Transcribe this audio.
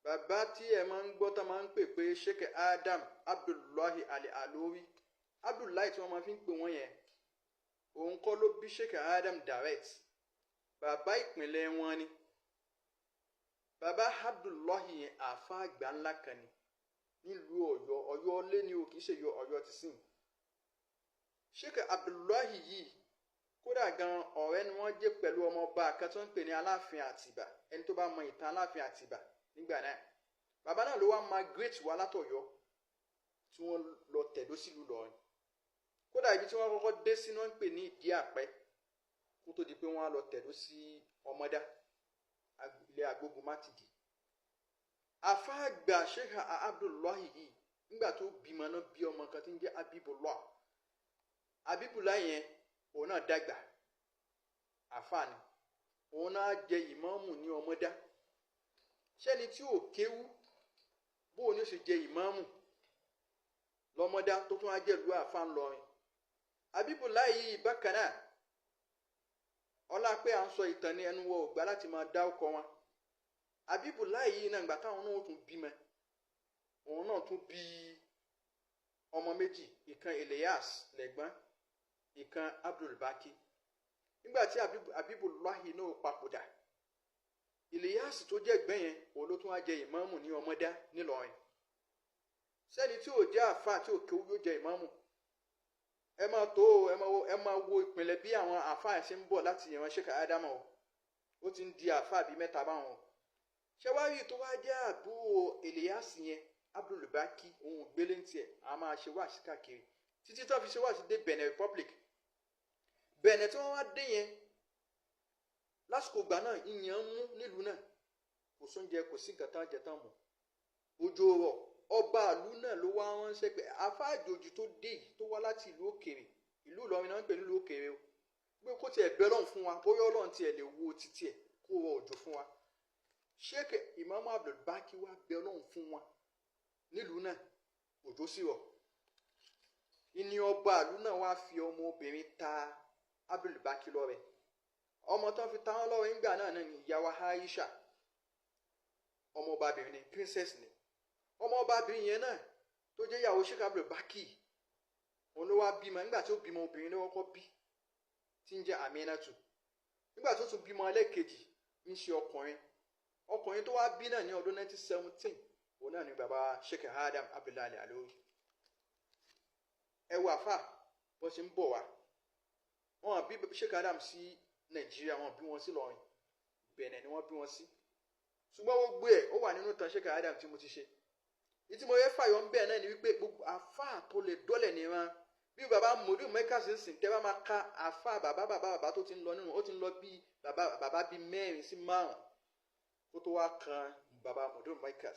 Bàbá tí ẹ máa ń gbọ́ tá máa ń pè pé Sheikh Adam Abdullahi Al-Alori, Abdullahi tí wọ́n máa fi ń pè wọ́n yẹn, òun kọ́ ló bí Sheikh Adam direct. Bàbá ìpìlẹ̀ wọn ni bàbá Abdullahi yẹn. Àfa àgbà ńlá kan ni nílùú Ọ̀yọ́. Ọ̀yọ́ lé ní o, kì í ṣe yọ Ọ̀yọ́ ti sìn. Sheikh Abdullahi yìí kódà gan, ọ̀rẹ́ ni wọ́n jẹ́ pẹ̀lú ọmọọba kan tó ń pè ní Aláàfin Àtìbà. Ẹni tó bá mọ ìtàn Aláàfin Àtìbà nígbà náà, bàbá náà ló wá migrate wá látọ̀yọ́ tí wọ́n lọ tẹ̀dó sílùú Ìlọrin. Kódà ibi tí wọ́n kọ́kọ́ dé sí ni wọ́n ń pè ní Ìdí Àpẹ́, kó tó di pé wọ́n á lọ tẹ̀dó sí Ọmọdá, ilé Agbógun Mátìdì. Àfáàgbà Sheikh Abdullahi yìí, nígbà tó bímọ náà, bí ọmọ kan tí ń jẹ́ Abibullah. Abibullah yẹn, òun náà dàgbà, àfáàní, òun náà jẹ ìmáàmù ní Ọmọdá. Ṣẹ́ni tí ò kéwú, bóun ni ó ṣe jẹ ìmáàmù lọ́mọdá tó tún á jẹ́ ìlú àfa ńlọrin? Abibullah yìí bákan náà, ọlá pé à ń sọ ìtàn ní ẹnu wọ ògbà láti máa dá ọkọ wọn. Abibullah yìí náà, gbà táwọn náà tún bímọ, òun náà tún bí ọmọ méjì: ìkan Elias lẹ́gbọ́n, ìkan Abdulbaki. Nígbà tí Abibulahi náà papòdà, Elias tó jẹ́ ẹ̀gbẹ́ yẹn, òun ló tún wá jẹ ìmáàmù ní Ọmọdá nílọrin. Sẹ́ni tí ò jẹ́ àfa, tí ò kéwú, yóò jẹ ìmáàmù? Ẹ máa tó o, ẹ máa wo ìpìlẹ̀ bí àwọn àfa yẹn ṣe ń bọ̀ láti ìran Sheikh Ádámù o. Ó ti ń di àfa bíi mẹ́ta báwọn o. Ṣé wàá rí tó wá jẹ́ àbúrò Elias yẹn, Abdulbaki, òun gbélé ń tiẹ̀, a máa ṣe wáàsí káàkiri títí tó fi ṣe wáàsí dé Benin Republic. Benin tí wọ́n wá dé yẹn, lásìkò ìgbà náà, ìyàn ń mú nílùú náà, kò sóúnjẹ, kò sí nǹkan tán jẹ tán mọ́, òjò rọ̀. Ọba ìlú náà ló wá ránṣẹ́ pé afáàjòjì tó dé yìí, tó wá láti ìlú òkèèrè, ìlú Ìlọrin náà ń pè nílùú òkèèrè o, pé kó tiẹ̀ bẹ Ọlọ́run fún wa, bóyá Ọlọ́run tiẹ̀ lè wo títí ẹ̀ kó rọ òjò fún wa. Sheikh Imam Abdulbaki wá bẹ Ọlọ́run fún wa nílùú náà, òjò sì rọ̀. Ìní ọba ìlú náà wá fi ọmọ obìnrin ta Abdulbaki lọ́rẹ. Ọmọ tó ń fi ta wọn lọ́rẹ ńgbà náà náà ni ìyàwó Aisha, ọmọ ọbabìnrin ni, princess ni. Ọmọ ọbabìnrin yẹn náà tó jẹ́ ìyàwó Sheikh Abdulbaki, òun ló wá bímọ. Nígbà tí ó bímọ, obìnrin ló kọ́kọ́ bí, tí ń jẹ́ Aminatu. Nígbà tó tún bímọ ẹlẹ́ẹ̀kejì, ń ṣe ọkùnrin. Ọkùnrin tó wá bí náà ní ọdún 1917, òun náà ni bàbá Sheikh Adam Abdullahi Alori. Ẹ wo àfà bó ṣe ń bọ̀ wá. Wọn bí Sheikh Adam sí Nàìjíríà, wọn bí wọn sí Ìlọrin, Benin ni wọ́n bí wọn sí. Ṣùgbọ́n gbogbo ẹ̀ ó wà nínú tán Sheikh Adam tí mo ti ṣe. Ìtí mo yẹ fàyọ̀ ń bẹ̀ náà ni wípé gbogbo àfà tó lè dọ́lẹ̀ níran bí baba mòdù mẹ́ka sì ń sìn, tẹ́ bá máa ka àfà bàbá bàbá bàbá tó ti ń lọ nínú, ó ti ń lọ bí bàbá bàbá bíi mẹ́rin sí márùn kó tó wá kan bàbá mòdù mẹ́ka.